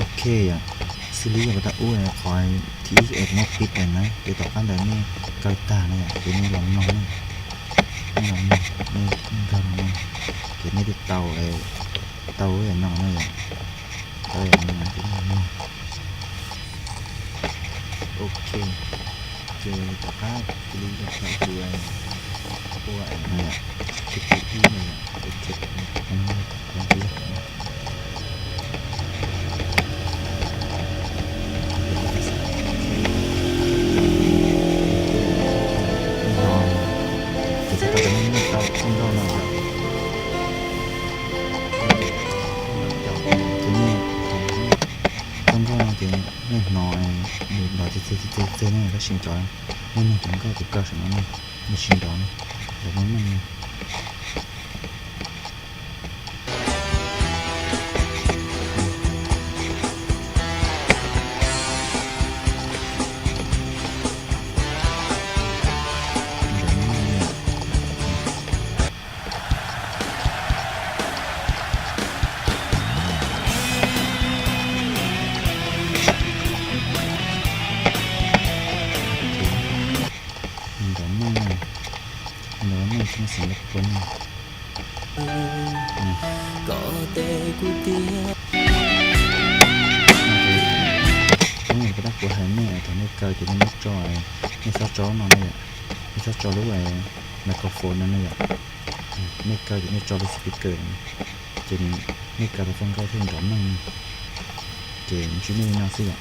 Ok yom, xws li yog pas tau ub qhov thib ib es muab pib na, ces tom qab ntawd nej kaw tag na yom, ces nej los mloog, nej los mloog, nej nkag los mloog, ces nej twb tau, tau no na yom, tau no ces nej los mloog. Ok, ces tom qab cia li yog thaum tus ua no yom, tus ib no yom, ok, txog nkauj no ces nej hnov nws nrov txeg txeg txeg txeg ne, tab sis cov, nej mloog cov nkauj tus kaw saum no ne, nws tsis nrov ne, nrov meej meej ne. Nrov meej, nrov meej tsis muaj xiv nrov plua ne. Kom tes kuv tiag. Hnub no kuv tab kuv hais nej thaum nej kaw ces nej muab tso, nej txhob tso no ne yom, nej txhob tso lub microphone no ne yom, nej kaw ces nej tso lub speaker, ces nej kaw tau txoj nkauj thiaj nrov meej, ces ntsib nej li no xwb yom.